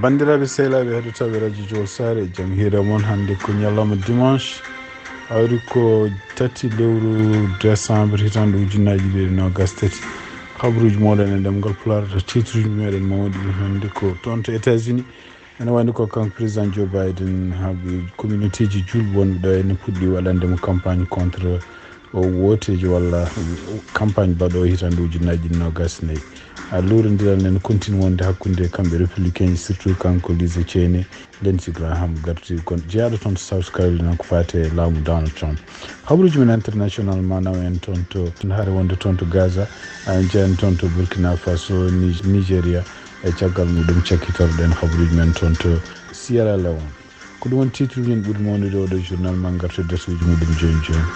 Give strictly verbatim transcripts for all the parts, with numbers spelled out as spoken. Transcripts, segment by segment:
Banndiraaɓe sehilaaɓe heɗotooɓe radio Jowol Saare, jam hiire mon. Hannde ko ñalawma dimanche, hawri ko tati lewru décembre, hitaande ujunnaji ɗiɗi e noogas tati. Habruuji mooɗon e ɗemngal Pulaar, titruuji meɗen mawɗi hannde ko toon to États-Unis. Ene wayno ko kanko président Joe Biden, haaɓe communautéji julɓe wonɓe ɗo ene puɗɗi waɗande mo campagne contre o wooteejo walla campagne baɗo hitaande ujunnaji ɗiɗi e noogas e nayi. A luurondiral nen continue wonde hakkunde kamɓe républicain ji, surtout kanko Lindsey Cheney, Lindsey Graham, garti kon jeyaaɗo toon to South Carolina ko faati e laamu Donald Trump. Habruuji men international ma naw en toon to, hare wonde toon to Gaza, en jeyan toon to Burkina Faso, Ni-, Nigeria, e caggal muɗum cakkitoreɗen habruuji men toon to Sierra Leone. Ko ɗum woni titre uji ɓuri mawnude oɗo journal, ma ngartu e darsuuji muɗum jooni jooni.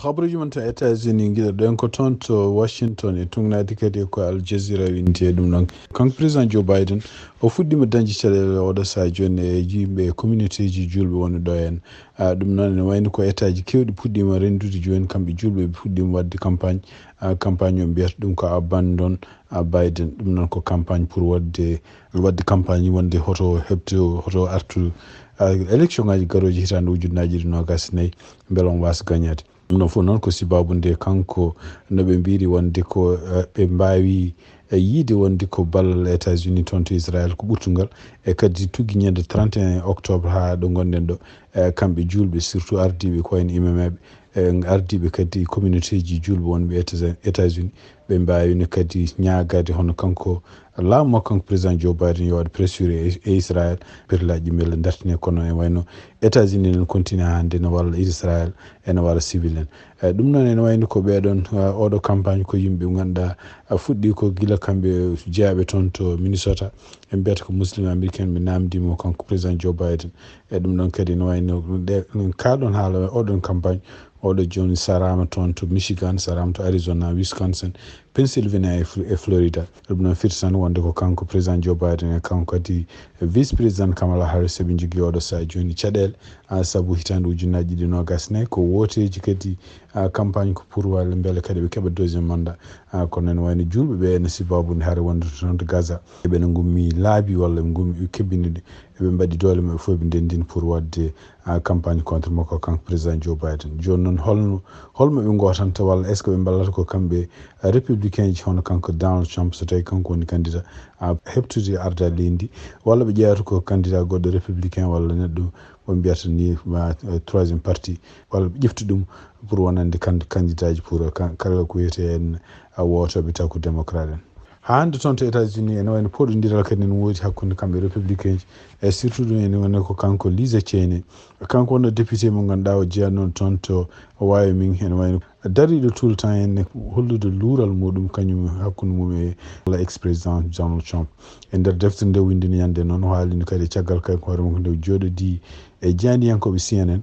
Habruuji men to États-Unis, ngiɗoɗen ko toon to Washington e tugnaade kadi ko Al Jazeera windi e ɗum ɗon. Kanko président Joe Biden, o fuɗɗiima dañde caɗeele oɗo sahaa jooni e yimɓe e communautéji julɓe wonɓe ɗo en. A, ɗum noon ene wayno ko étatji keewɗi puɗɗiima renndude jooni, kamɓe julɓe ɓe puɗɗiima waɗde campagne. A, campagne o mbiyata ɗum ko Abandon, a, Biden. Ɗum noon ko campagne pour waɗde, waɗde campagne wonde hoto heɓto, hoto artu, a, élection ngaji garooji hitaande ujunnaji ɗiɗi e noogas e nayi, mbele on waasa gañaade. Ɗum ɗon fof noon ko sibaabu nde kanko, no ɓe mbiri wonde ko, eh, ɓe mbaawi, eh, yiide wonde ko ballal États-Unis toon to Israël ko ɓurtungal, e kadi tuggi ñande trente et un octobre haa ɗo ngonɗen ɗo, eh, kamɓe juulɓe, surtout ardiiɓe ko wayno imameeɓe, eh, ardiiɓe kadi communautéji juulɓe wonɓe États-, États-Unis, ɓe mbaawino kadi ñaagaade hono kanko laamu makko kanko président Joe Biden yo waɗ pression e, e Israël, perlaaji mbele dartine, kono e wayno États-Unis ene continue hannde ne walla Israël, ene walla civil en. Eh, ɗum noon ene wayno ko ɓeɗon, eh, oɗo campagne ko yimɓe ɓe ngannduɗaa, eh, fuɗɗi ko gila kamɓe jeyaaɓe toon to Minnesota, en mbiyata ko muslim américain, ɓe namdi mo kanko président Joe Biden. E ɗum ɗon kadi ene wayno ɗe, kaaɗon haala oɗon campagne, oɗo jooni saraama toon to Michigan, saraama to Arizona, Wisconsin, Pennsylvania e Fl-, e Florida. Ɗum noon firti tan wonde ko kanko président Joe Biden e kanko kadi vice président Kamala Harris eɓe njogii oɗo sahaa jooni caɗeele, a, sabu hitaande ujunnaji ɗiɗi e noogas e nayi ko wooteeji kadi, a, campagne ko pour walla mbele kadi ɓe keɓa deuxième mandat. A, kono ene wayno juulɓe ɓe ene sibaabu nde hare wonde toon to Gaza. Eɓe ne ngummi laabi walla ɓe ngummi ɓe kebbini ɗe. Eɓe mbaɗi doole maɓɓe fof, ɓe ndenndini pour waɗde, ah, campagne contre makko, kanko président Joe Biden. Jooni noon, holno, holmo ɓe ngootanta, walla est-ce que ɓe mballata ko kamɓe, ah, républicain ji hono kanko Donald Trump, so tawi kanko woni candidat, ah, heɓtude arda leydi ndi, walla ɓe ƴeewata ko candidat goɗɗo républicain walla neɗɗo mo mbiyata ni, ma, eh, troisième parti, walla ɓe ƴefta ɗum pour wonande kan-, candidat ji pour kan-, kala ko wiyetee en, ah, wootooɓe taw ko démocrate en. Haa hannde toon to États-Unis ene wayno pooɗondiral kadi ene woodi hakkunde kamɓe républicain ji, e surtout ɗum ene wayno ko kanko Lindsey Cheney. Kanko wonno député mo ngannduɗaa o jeyanno toon to Wyoming, ene wayno dariiɗo tout le temps ene hollude luural muɗum kañum hakkunde mum e walla ex-président Donald Trump. E nder deftere nde o winndini ñande noon, o haalino kadi caggal kay ko hoore makko nde o jooɗodii e jaandiyankooɓe C N N.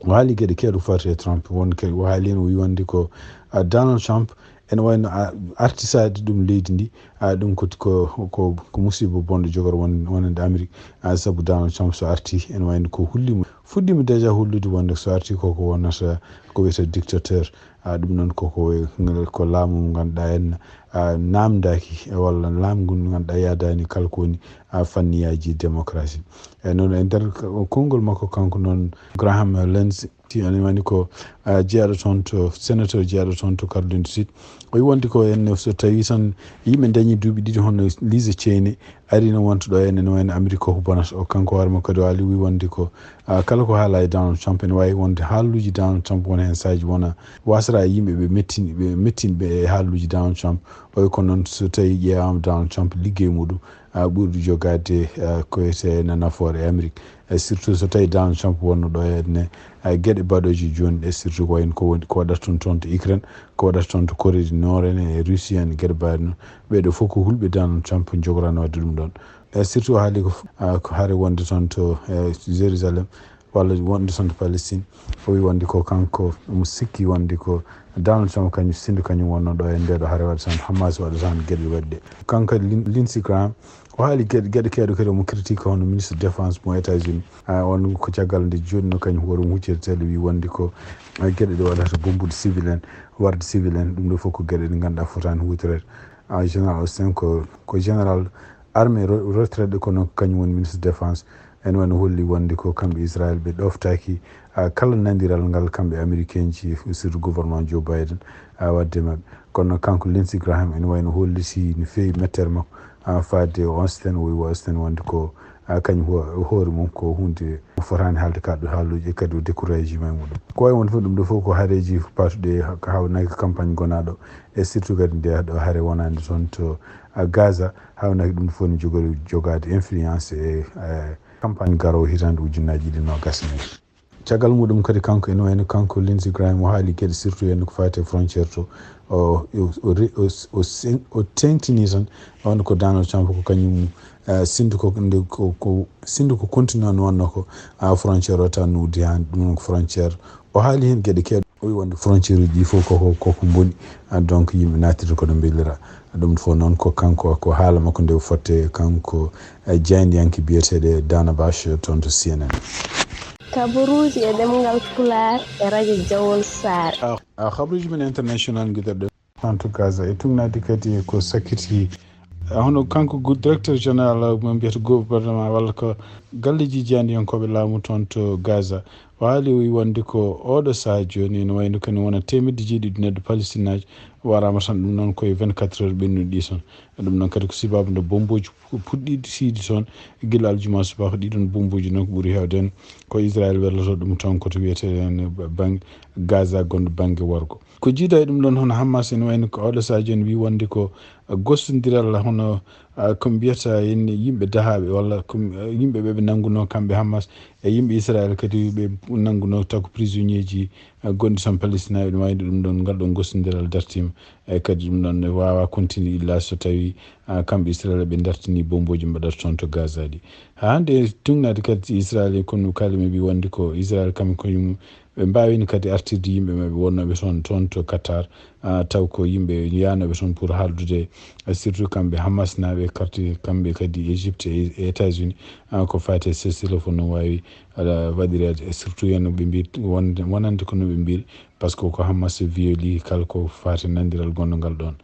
O haali geɗe keewɗe ko fawti e Trump. Won ke-, o haali heen, o wi wonde ko, ah, Donald Trump ene wayno, ah, artisaade ɗum leydi ndi, ah, ɗum ko, ko, ko, ko musiba bonɗo jogor won-, wonande Amérique, ah, sabu Donald Trump so arti ene wayno ko hulliima, fuɗɗiima déjà hullude wonde so arti koko wonata ko wiyetee dictateur, ah, ɗum noon koko we-, ko laamu mo ngannduɗaa en, ah, naamndaaki e walla laamu ngu ngannduɗaa yaadaani kala ko woni, ah, fanniyaaji démocratie. E noon e nder ko-, konngol makko kanko noon Graham Lindsey, ti ene wayno ko, ah, jeyaaɗo toon to, sénateur jeyaaɗo toon to Caroline du Sud. O wi wonde ko en so tawi tan yimɓe dañi duuɓi ɗiɗi hono Lindsey Cheney ari no wonta ɗo en, ene wayno Amérique koko bonata. O kanko hoore makko kadi o haali wi wonde ko, ah, kala ko haala e Donald Trump ene waawi wonde haaluuji Donald Trump wona heen saaji wona wasra yimɓe ɓe mettin-, ɓe mettinɓe e haaluuji Donald Trump. O wi ko noon so tawi ƴeewaama Donald Trump liggey muɗum, ah, ɓurɗo jogaade, ah, ko wiyetee na nafoore e Amérique. Eh, surtout so tawi Donald Trump wonno ɗo henne, eh, geɗe baɗooje jooni ɗe, surtout ko wayno ko woni, ko waɗata toon, toon to Ukraine, ko waɗata toon to Corée du Nord en e Russie en, geɗe mbaɗe noon. Ɓeeɗo fof ko hulɓe Donald Trump njogorano waɗde ɗum ɗoon. Eh, surtout o haali ko f-, ah, ko hare wonde toon to, eh, Jérusalem, walla wonde toon to Palestine. O wi wonde ko kanko, omo sikki wonde ko Donald Trump kañum, sinno kañum wonno ɗo e nde ɗo hare waɗata tan, Hamas waɗata tan geɗe waɗde. Kanko kadi Lin-, Lindsey Graham, O haali geɗe geɗe keewɗe kadi, omo critique hono ministre défense mo États-Unis. A on ko caggal nde joɗɗino kañum hoore mum huccirteeɗo, wi wonde ko geɗe ɗe waɗata bombude civil en, warde civil en, ɗum ɗo fof ko geɗe ɗe ngannduɗaa fotaani huutoreede. A général Austin ko ko général armée retraité, kono kañum woni ministre défense. Ene wano holli wonde ko kamɓe Israël ɓe ɗoftaaki kala nandiral ngal kamɓe américain ji, surtout gouvernement Joe Biden, a waɗde maɓɓe. Kono kanko Lindsey Graham ene wayno holliti no feewi mettere makko, a fadde o Austin, o wi o Austin wonde ko a kañum hoore mum ko hunde fotaani haalde kaɗɗo haaluji e kadi o découragé ma e muɗum. Ko wawi wonde fof ɗum ɗo fof ko hareji patuɗe, hawnaaki campagne gonaɗo e surtout kadi nde ɗo hare wonande toon to Gaza, hawnaaki ɗum fof ne jogori jogaade influence e campagne garowo hitande ujunnaji ɗiɗi nogas e nayi. Caggal muɗum kadi kanko ene wayno kanko Lindsey Graham o haali geɗe surtout en ko fati e frontiére to. O o o o o sen- o tengtini tan on ko Donald Trump ko kañum eh, sindu ko nde ko ko sindu ko continue on wonno ko a frontiére o tan nuddi han ɗum noon ko frontiére. O haali hen geɗe keeɗe o wi wonde frontiére uji ɗi fof koko koko mboni. Ah, donc yimɓe nattirta kono mbelira. Ɗum fof noon ko kanko ko haala makko nde fotte kanko eh, jaayndiyanke biyeteɗe Dana Bash toon to C N N. Kabaruuji e ɗemngal Pulaar e radio Jawol Saare. A habruuji men international giderɗe. Anto Gaza e tugnaade kadi ko sakkiti. Hono kanko gu- directeur général mo mbiyata gouvernement walla ko galleji jaandiyankooɓe laamu toon to Gaza, o haali o wi wonde ko oɗo sahaa jooni ene wayno kadi wona teemedde jeeɗiɗi neɗɗo palestinaajo waraama tan, ɗum noon koye vingt-quatre heures ɓennuɗi ɗi toon. Ɗum noon kadi ko sababu nde bomboji puɗɗiɗi siydi toon gila aljuma subaka. Ɗiɗon bomboji noon ko ɓuri heewde en ko Israel welloto ɗum toon koto wiyetee en bangge Gaza gonɗo bangge worgo. Ko jiida e ɗum ɗon hono Hamas ene wayno ko oɗo sadio en wi wonde ko gostondiral hono ko mbiyata en yimɓe dahaaɓe walla ko yimɓe ɓe ɓe nannguno kamɓe Hamas e yimɓe Israel kadi ɓe nannguno taw ko prisonnier ji gonɗi toon Palestine, ene wayno ɗum ɗon ngal ɗon gostondiral dartima. E kadi ɗum ɗon ne waawa continue illa so tawi kamɓe Israel ɓe dartini bomboji mbaɗata toon to Gaza ɗi. Haa hannde tugnaade kadi Israel e kono kala mi wi wonde ko Israel kam ko yum ɓe mbaawino kadi artirde yimɓe maɓɓe wonnooɓe toon toon to Qatar. Ah, taw ko yimɓe yaanooɓe toon pour haaldude, eh, surtout kamɓe Hamas naaɓe karti kamɓe kadi Égypte e e États-Unis. Ah, ko faati e cessez-le-feu no waawi ala waɗireede, eh, surtout heen no ɓe mbi wonde wonande ko no ɓe mbiri parce que ko Hamas violi kala ko faati nandiral gonɗo ngal ɗoon.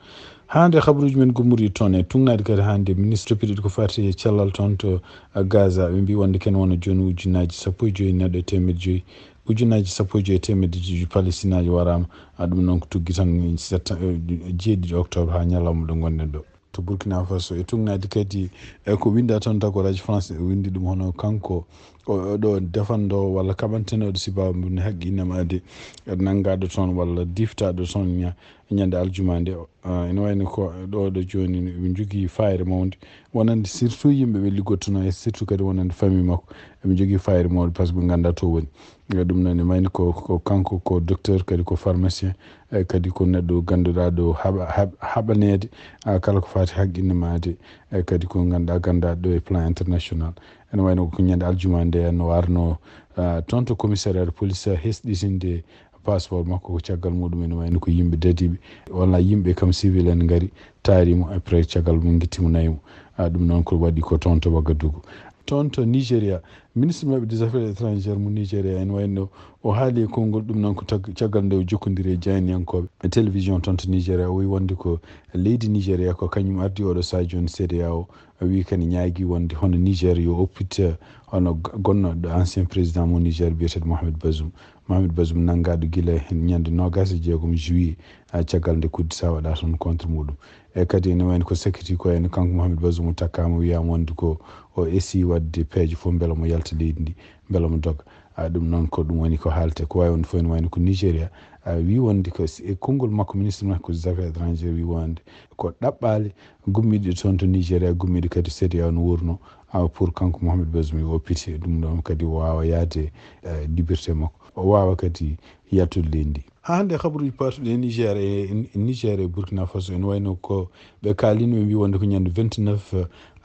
Haa nde habruuji men gummori toon e tugnaade kadi haa nde ministre toppitiiɗo ko faati e cellal toon to, eh, Gaza ɓe mbi wonde ken wona jooni ujunnaaji sappo e joyi neɗɗo e teemedde joyi ujunnaaji sappo e joyi e teemedde joyi palestinaajo waraama. A ɗum noon ko tuggi tan setta- eh, jeeɗiɗi octobre haa ñalawma ɗo ngonɗen ɗo to Burkina Faso. E tugnaade kadi e ko winnda toon dagoraaji France o winndi ɗum hono kanko o- o ɗo defannoowo walla kaɓantenooɗo sibaabu mum ne haqqi innamaade nanngaaɗo toon walla diftaaɗo toon ña- ñande aljuma nde. Ah, ene wayno ko ɗo ɗo jooni ɓe njogii fayre mawnde wonande surtout yimɓe ɓe liggottono e surtout kadi wonande famille makko. Eɓe njogii fayre mawɗo par ce que ɓe ngannda to woni. E ɗum noon e mayni ko ko kanko ko docteur kadi ko pharmacien, e kadi ko neɗɗo gannduɗaa ɗo haɓa haɓ- haɓaneede, ah, kala ko faati haqqindimaade, e kadi ko ngannduɗaa gannduɗaa ɗo e plan international. Ene wayno ko ñande aljuma nde no arno, ah, toon to commissariat de police hesɗitinde passeport makko ko caggal muɗum ene wayno ko yimɓe dadiɓe walla yimɓe kam civil en ngari taari mo après caggal mum gitti mo nayi mo. Ah, ɗum noon ko waɗi ko toon to Wagadugu. Toon to Nigeria, ministre maɓɓe des affaires étrangères mo Nigeria ene wayno o haali e konngol ɗum noon ko tag- caggal nde o jokkondiri e jayniyankooɓe e télévision toon to Nigeria o wi wonde ko leydi Nigeria ko kañum ardi oɗo sadio on C D A O. O wi kadi ñaagi wonde hono Niger yo oppit hono gonnoɗo ancien président mo Niger biyeteɗo Mohamed Bazoum. Mohamed Bazoum nanngaɗo gila ñande nogas e jeegom juillet, ah, caggal nde coup d'état waɗa toon contre muɗum. E kadi ene wayno ko sakkiti ko en kanko Mohamed Bazoum o takkama wiyama wonde ko o esi wadde peeje fof beela mo yalta leydi ndi, beela mo doga. Ah, ɗum noon ko ɗum woni ko haalte ko wawi wonde fof ene wayno ko Nigeria, ah, wi wonde ko s- e konngol makko ministre makko des affaires étrangères wi wonde ko ɗaɓɓale gummiɗe toon to Nigeria gummiɗe kadi C D A O no wurno, ah, pour kanko Mohamed Bazoum yo oppite ɗum ɗon kadi o wawa yaade, eh, liberté makko o wawa kadi yaltude leydi ndi. Haa hannde habaruuji paatuɗi e Niger e e Niger e Burkina Faso ene wayno ko ɓe kaalino ɓe mbi wonde ko ñande vingt-neuf,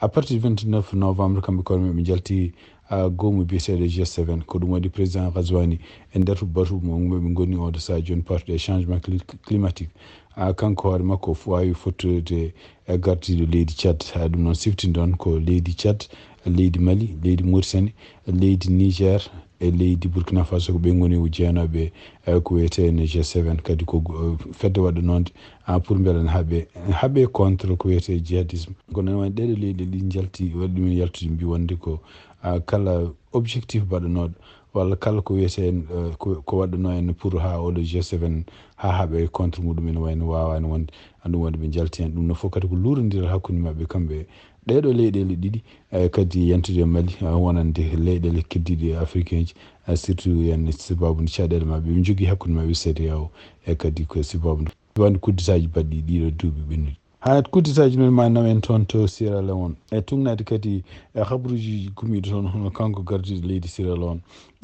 à partir de vingt-neuf novembre kamɓe koye maɓɓe jalti, ah, goomu biyeteeɗo G seven. Ko ɗum waɗi président Ghazouani e nder batu mo ɓe ngoni oɗo sahaa jooni paatuɗi e changement cli- climatique. a kanko hoore makko o waawi fottoyde e gardiiɗo leydi Tchad. Ha ɗum noon siftinɗon ko leydi Tchad, leydi Mali, leydi Mauritanie, leydi Niger, e leydi Burkina Faso, ko ɓe ngoni o jeenooɓe e ko wiyetee ne G seven, kadi ko eh, fedde waɗanonde ah, pour mbele ne haɓe haɓe contre ko wiyetee jihadisme. Kono ene wayno ɗeɗo leyɗe ɗi njalti waɗi ɗumen yaltude mbi wonde ko ah, kala objectif baɗanooɗo walla kala ko wiyetee en eh, ko ko waɗanoo en pour ha oɗo G seven ha haɓe contre muɗum ene wayno waawani wonde. Ɗum waɗi ɓe njalti heen. Ɗum no fof kadi ko luurondiral hakkunde maɓɓe kamɓe ɗeeɗo leyɗeele ɗiɗi eh, kadi yentude e Mali eh, wonande leyɗeele keddiiɗe africain ji eh, surtout yen sababu nde caɗeele maɓɓe ɓe njogii hakkunde maɓɓe C D A O e kadi ko sababu nde wonde kudditaaji baɗɗi ɗiɗo duuɓi ɓennuɗi. Haa kudditaaji men ma naw en toon to Sierra Leone e tugnaade kadi e habruuji gumiiɗo toon hono kanko gardiiɗo leydi Sierra Leone.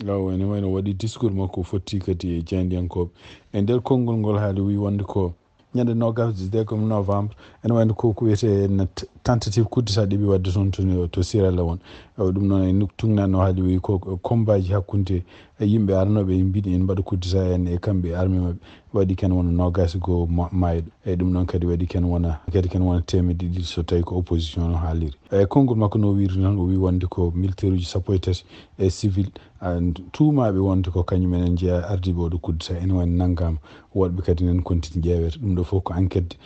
Aw ene wayno waɗi discours makko fotti kadi e jayndiyankooɓe e nder konngol ngol haali wi wonde ko ñande nogas dix-neuf novembre ene wayno ko ko wiyetee tentative kuddita ɗiɓi waɗde toon to to Sierra Leone. Ɗum noon en tugnano haali wi ko kombaaji hakkunde e yimɓe arnooɓe en mbiɗi en mbaɗa kuddita en e kamɓe armée maɓɓe waɗi ken wona nogas goo mayɗo. Eyyi ɗum ɗon kadi waɗi ken wona kadi ken wona temedde ɗiɗi so tawi ko opposition o haaliri. Eyyi konngol makko no wiiri noon o wi wonde ko militaire uji sappo e tati e civil tuumaaɓe wonde ko kañum enen jeeya ardiiɓe oɗo kuddita ene wayno nanngaama woɗɓe kadi nen kontini ƴeewete ɗum ɗo fof ko enquête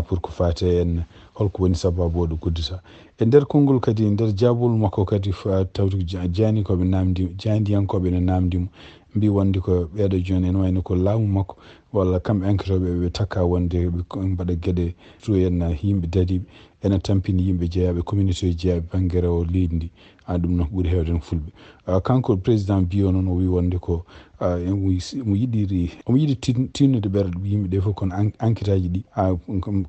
pour ko faate en holko woni sababu oɗo kuddita. E nder konngol kadi e nder jaabol makko kadi tawti jaani koɓe namdi jaandiyankooɓe ene namdi mo mbi wonde ko ɓeeɗo jooni ene wayno ko laamu makko walla kamɓe enquêtooɓe ɓe takka wonde ɓe mbaɗa geɗe tuyen yimɓe dadiiɓe ene tampini yimɓe jeyaaɓe communauté jeyaaɓe banggue rewo leydi ndi a ɗum noon ko ɓuri heewde no fulɓe kanko président biyo noon o wi wonde ko omo yiɗiri omo yiɗi tinnude ɓerɗe yimɓe ɗe fof kono enquête aji ɗi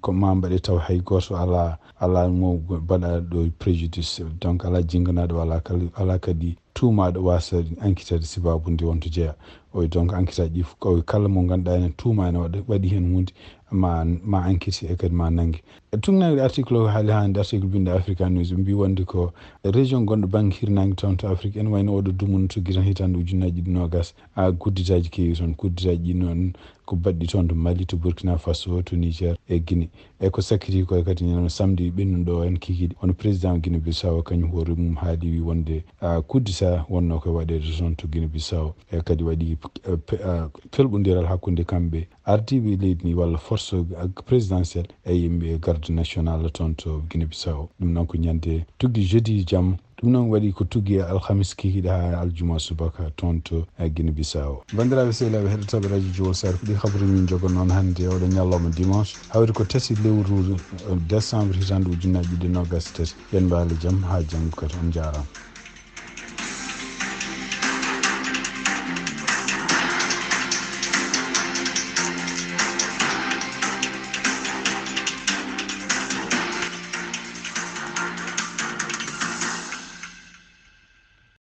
ko ma mbaɗe taw hay gooto ala ala mo mbaɗa ɗo préjudice donc ala jinnganaɗo ala kala ala kadi tuumaaɗo waasa enquêtade sababu nde wonto jeeya o donc enquête aji ɗi fof kala mo ngannduɗaa ene tuuma ene waɗi heen hunde ma ma enquête e kadi ma nannge e tugnaade article o haali hannde article binde african news mbi wonde ko région gonɗo banggue hirnangue toon to afrique ene wayno oɗo dumunna tuggi tan hitande ujunnaji ɗi nogas a kudditaji keewi toon kudditaji ɗi noon ko baɗɗi toon to mali to burkina faso to niger e guinée e ko sakkiti koye kadi ñande samedi ɓennuɗo o en kikiɗe hono président guinée bissau kañum hoore mum haali wi wonde kuddita wonno koye waɗede toon to guinée bissau e kadi waɗi pelɓodiral hakkunde kamɓe ardiiɓe leydi ndi walla force présidentielle e yimɓe garde national toon to guinée bissau ɗum noon ko ñande tuggi jeudi jamma ɗum noon waɗi ko tuggi e alhamis kikiɗe ha aljuma subaka toon to e guinée bissau bandiraɓe sehlaɓe heɗotoɓe radio jowol sar ko ɗi habaru min jogo noon hannde oɗo ñalloma dimanche hawri ko tati lewru décembre hitande ujunnaji ɗiɗi nogas tati yen mbaali jaam ha janngo kadi on jarama